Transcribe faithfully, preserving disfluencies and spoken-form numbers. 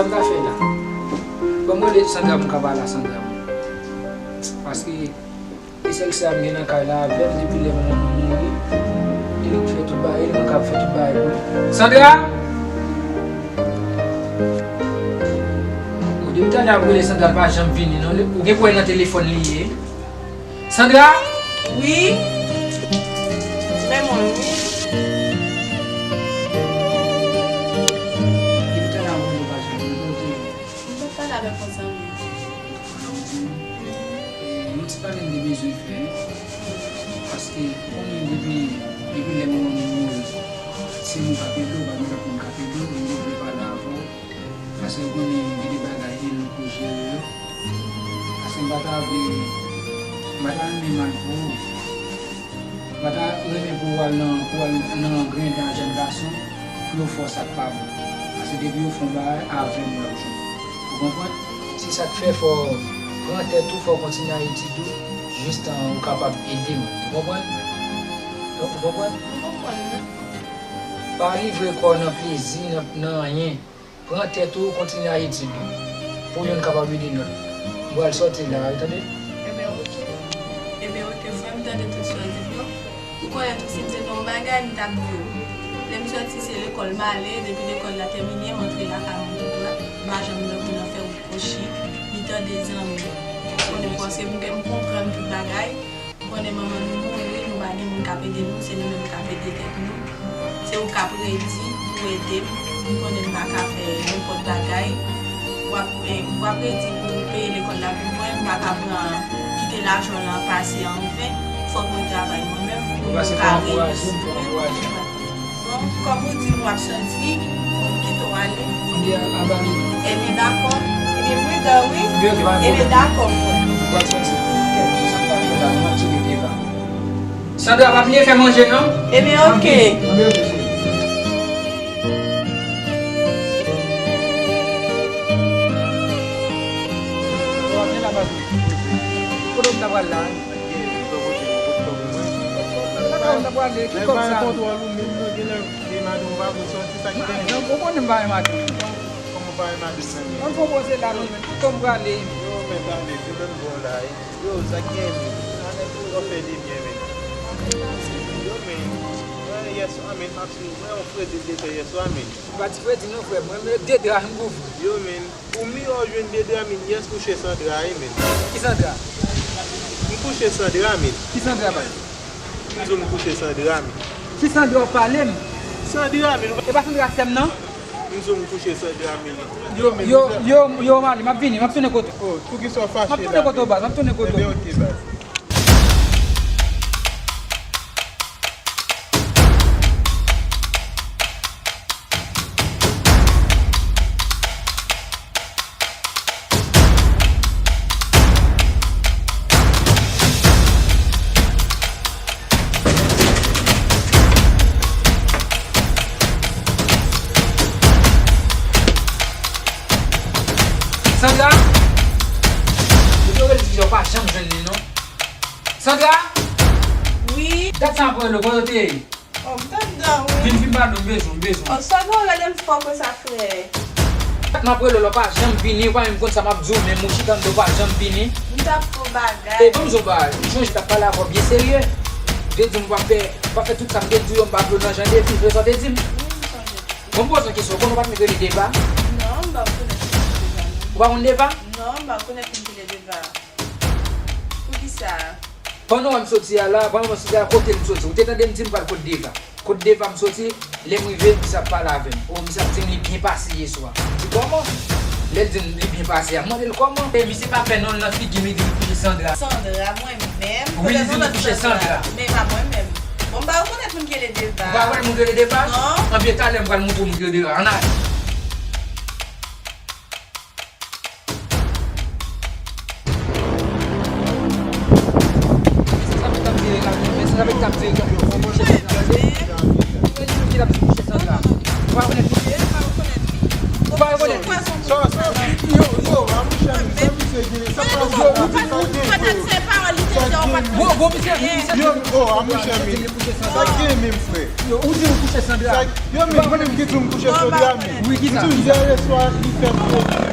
Sa m ka fè la? Ban m rele Sandra pou m ka pale a Sandra. Paske e sèl sè a m gen nan kay la avè m depi lè manman m mouri. E li k fè tout bagay, e li menm k ap fè tout bagay pou li. Sandra! Ou depi talè ap rele Sandra, l pa janm vini non. Ou gen pou wè nan telefòn li ye. Sandra! Wi. Men mwen wi. Depi talè ap rele, l pa janm vini. Kote? Mwen t ap pale avèk yon zanmi. Yon ti pale m te bezwen fè. Paske ou konnen depi, depi lè manman m mouri, se nou k ap ede w, pa gen lòt moun k ap ede w, m te vle pale avè w. Paske ou konnen gen de bagay e nou pou jere yo. Paske m pa ta vle, m pa ta renmen mal pou ou. M pa ta renmen pou w al nan, pou w al nan grenn a jèn gason, pou yo fè w sa k pa bon. Paske depi yo fè yon bagay, avè m y ap jwe. Ou konprann? Se sa k fè fò w pran tèt ou, fò w kontinye a etid ou, jistan ou kapab ede m. Ou konprann? Ou konprann? M konprann wi. Pa livre kò w nan plezi, nan, nan anyen. Pran tèt ou, kontinye a etid ou. Pou youn kapab ede lòt. M pral sòti la, wi, tande? Ebyen, oke. Ebyen, oke, frè m, tande tout sa w di m yo. Ou konnen tou, si m te gen yon bagay, m t ap di w. Lè m sòti, se lekòl m ale, depi lekòl la tèmine, m antre lakay mwen tou dwat. M pa janm nan pou nan fè wout kwochi, ni tande zanmi. Ou konnen, paske m, m konprann tout bagay. Ou konnen manman nou mouri, nou pa gen moun k ap ede nou, se nou menm k ap ede tèt nou. Se ou k ap redi pou ede m. Ou konnen m pa ka fè nenpòt bagay. W ap, eh, w ap redi pou peye lekòl la pou mwen, m pa ka pran, kite lajan lan pase an ven. Fòk mwen travay mwen menm pou mwen ka reyisi. Bon, kòm ou di m w ap sòti, m kite w ale. Mande a, a Bani. Ebyen, dakò. Ebyen, pridan, wi. Ebyen, dakò, frè. Ou pral sòti. Kèt, sa m pa fè la, m ap tire deva. Sandra, pa bliye fè manje, non? Ebyen, oke. Anbe, anbe, oke, cheri. Ou ap vin la, Bani. Kote w ta pral la? Lakay ou ta prale, ki kòb sa? Lè bay kontwòl ou menm nan, genlè gen madanm ou pa vle sòti, sa ki gen? Non, ou konnen m pa renmen madanm. Kòman ou pa renmen madanm nan menm? Ann fè yon poze la, non, men, ki kòb m prale? Yo, men tande, se menm bò la, wi. Yo, sa ki gen menm? Sa nèg yo fè de byen, men. Yo, men, mwen, yèswa, men, m ap sou, mwen, yon fredi m te fè yèswa, men. M pa di fredi, non, frè. Mwen, men, de dra, m kouvri. Yo, men. Pou m, yo jwenn de dra, men yès kouche san dra, wi, men. Ki san dra? M kouche san dra, men. Ki san dra, bay? M di w m kouche san dra, men. Ki san dra w pale m? San dra, men. E pa san dra sè m, non? M di w m kouche san dra, men. Yo, men, yo, yo, yo, Mali, m ap vini, m ap tounen kote w. Oh, poukisa w fache la? M ap tounen kote w, baz, m ap tounen kote w. Ebyen, oke, baz. Sandra! Depi yo rele Dija, w pa janm jwenn li, non. Sandra! Wi? Dat sa m ap rele w, kote w te ye? Oh, m t anndan, wi. Vin, vin ba nou, m bezwen w, m bezwen w. Oh, Sandra, w rele m fò konsa, frè. M ap rele w la, w pa janm vini, ou pa menm konn sa m ap di w, menm ou chita anndan, w pa janm vini. M t ap fè yon bagay. E ban m di w yon bagay, m sonje m t ap pale avè w byen serye. M te di w m p ap fè, m p ap fè tout sa m te di w yo, m p ap jwe nan jan de vi, se sa w te di m. Wi, m sonje tout. Bon, m poze w kesyon, ou konnen w pa t met rele Deva? Non, m pa konèt moun ki rele Deva, non. Ou pa konn Deva? Non, m pa konèt moun ki rele Deva. Poukisa? Pandan w wè m soti a la, pandan w soti a, kote m soti? Ou te tande m di m pral kot Deva. Kot Deva m soti, lè m rive, misye ap pale avè m. O, misye ap di m li byen pase yèswa. M di kòman? Lè l di m li byen pase a, m mande l kòman? E misye pa fè non l nan figi m, li di li kouche Sandra. Sandra, mwen menm? Wi, li di li kouche Sandra. Men pa mwen menm. Bon, m pa rekonèt moun ki rele Deva. Ou pa rekonèt moun ki rele Deva? Non. Anben talè m pral montre w moun ki rele Deva. Ann ale. Gwo, gwo misye, misye. Yo, oh, a monchè, men. Sa k gen menm, frè? Yo, ou di ou kouche Sandra? Yo, men, mwen menm ki di m kouche Sandra, men. Wi, ki sa? Li di m yè swa li fè m pwodui.